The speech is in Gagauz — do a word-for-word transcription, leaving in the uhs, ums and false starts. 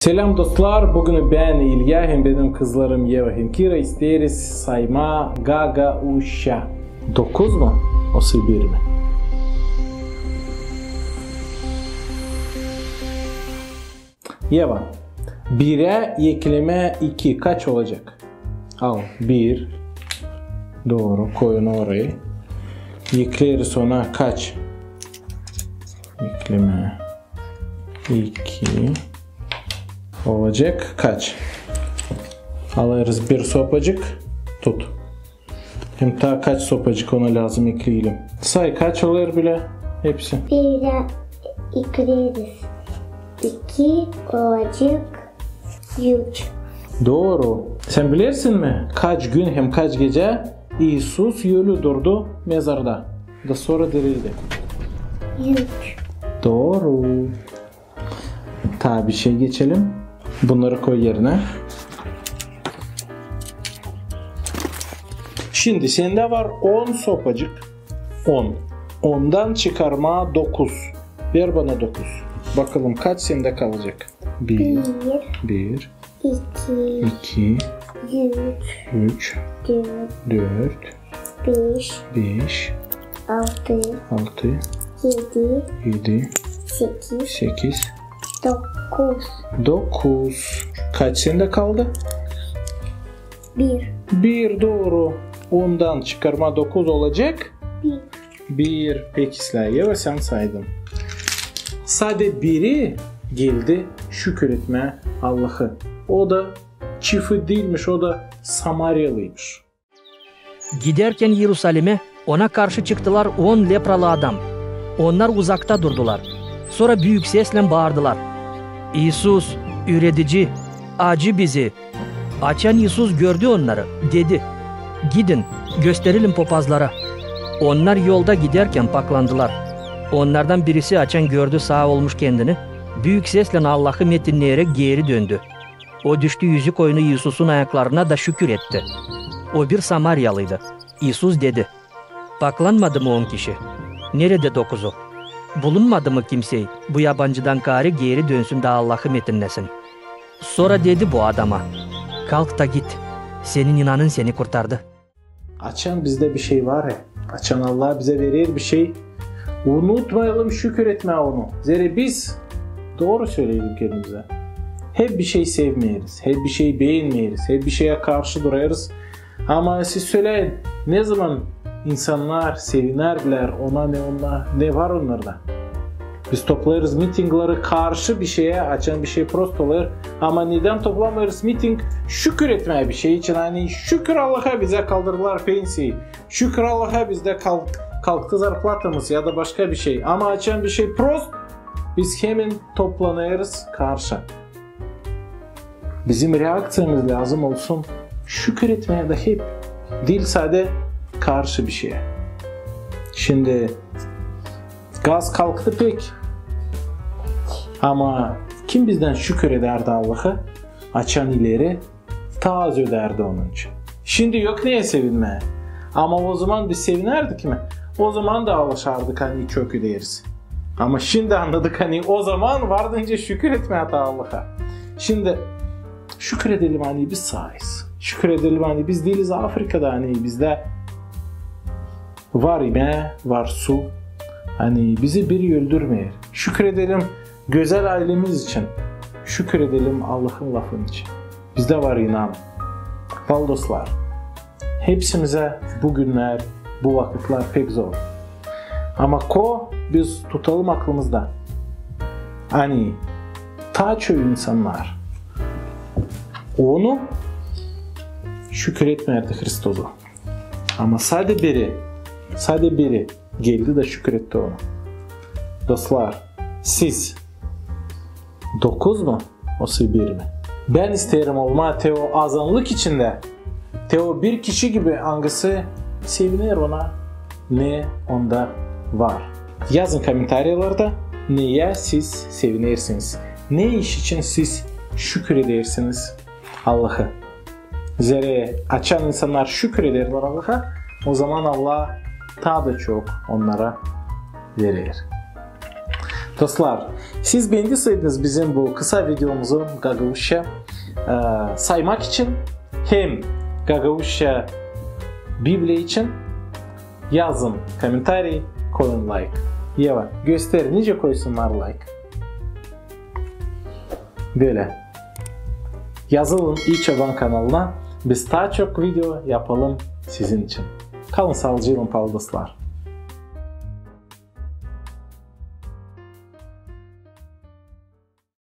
Selam, dostlar! Büün bän, İlya, hem benim kızlarım Eva hem Kira isteeriz saymaa gagauşa. Dokuz mu? Osa bir mi? Eva, birä eklemää iki kaç olacek? Al, bir. Dooru, koy onu orayı. Ekleeriz ona kaç? Eklemää iki olacek kaç? Alêrız bir sopacık, tut. Hem taa kaç sopacık ona lääzım ekleyelim? Say, kaç olêr bilä hepsi? Birä ekleeriz iki, olacek üç. Dooru. Sän bilersin mi, kaç gün hem kaç gecä İisus ölü durdu mezarda da sora dirildi? Üç. Dooru. Taa bir şey geçelim. Bunnarı koy erinä. Şindi sendä var on sopacık. On. Ondan çıkarmaa dokuz. Ver bana dokuz. Bakalım, kaç sendä kalacek? Bir. Bir. Bir. İki. İki. Üç. Üç. Dört. Dört. Beş. Beş. Altı. Altı. Edi. Edi. Sekiz. Sekiz. Dokuz. Dokuz. Kaç sendä kaldı? Bir. Bir, dooru. Ondan çıkarmaa dokuz olacek? Bir. Bir. Pek islää, Eva, sän saydın. Sade biri geldi şükür etmää Allahı. O da çifit diilmiş, o da samariyalıymış. Gidärkän İerusalimä, ona karşı çıktılar on lepralı adam. Onnar uzakta durdular. Sora büük seslän baardılar: "İisus, Üredici, acı bizi!" Açan İisus gördü onnarı, dedi: "Gidin, gösterilim popazlara." Onnar yolda gidärkän paklandılar. Onnardan birisi, açan gördü saa olmuş kendini, büük seslän Allahı metinneyäräk geeri döndü. O düştü üzükoynu İisusun ayaklarına da şükür etti. O bir samariyalıydı. İisus dedi: "Paklanmadı mı on kişi? Neredä dokuzu? Bulunmadı mı kimsey bu yabancıdan kaarä geeri dönsün da Allahı metinnesin?" Sora dedi bu adama: "Kalk da git, senin inanın seni kurtardı." Açan bizdä bir şey var, e, açan Allah bizä verer bir şey, unutmayalım şükür etmää onu. Zerä biz, dooru söleyelim kendimizä, hep bir şey sevmeeriz, hep bir şey beenmeeriz, hep bir şeyä karşı durêrız. Ama siz söleyin, ne zaman insannar sevinärlär ona, ne onda, ne var onnarda? Biz toplêêrız mitingleri karşı bir şeyä, açan bir şey prost olêr. Ama nedän toplamêêrız miting şükür etmää bir şey için? Ani şükür Allaha, bizä kaldırdılar pensiyi. Şükür Allaha, bizdä kalk-, kalktı zarplatamız ya da başka bir şey. Ama açan bir şey prost, biz hemen toplanêrız karşı. Bizim reakţiyamız lääzım olsun şükür etmää dä hep, diil sade karşı bir şeyä. Şindi gaz kalktı pek. Ama kim bizdän şükür edärdi Allahı, açan ileri taa az ödärdi onun için? Şindi yok neyä sevinmää. Ama ozaman biz sevinärdik mi? Ozaman da alışardık, ani çok öderiz. Ama şindi annadık, ani ozaman vardı nicä şükür etmää taa Allaha. Şindi şükür edelim, ani biz saayız. Şükür edelim, ani biz diiliz Afrikada, ani bizdä var imää, var su. Ani bizi biri öldürmeer. Şükür edelim gözäl aylemiz için. Şükür edelim Allahın lafın için. Bizdä var inan. Bal dostlar, hepsimizä bu günnär, bu vakıtlar pek zor. Ama ko biz tutalım aklımızda, ani taa çoyu insannar onu şükür etmeerdi Hristozu. Ama sade biri, sade biri geldi da şükür etti onu. Dostlar, siz dokuz mu? Osa bir mi? Bän isteerim olmaa te o azanlık içindä, te o bir kişi gibi, angısı seviner ona, ne onda var. Yazın komentariyalarda, neyä siz sevinersiniz, ne iş için siz şükür edersiniz Allahı. Zerä açan insannar şükür ederlär Allaha, ozaman Allah taa da çok onnara verer. Dostlar, Siz beendiseydiniz bizim bu kısa videomuzu gagauzça, e, saymak için hem gagauzça Bibliya için, yazın komentariy, koyun layk. Yeva, göster, nicä koysunnar layk. Bölä. Yazılın İi Çoban kanalına, biz taa çok video yapalım sizin için. Kalın saalıcaklan, paalıslar.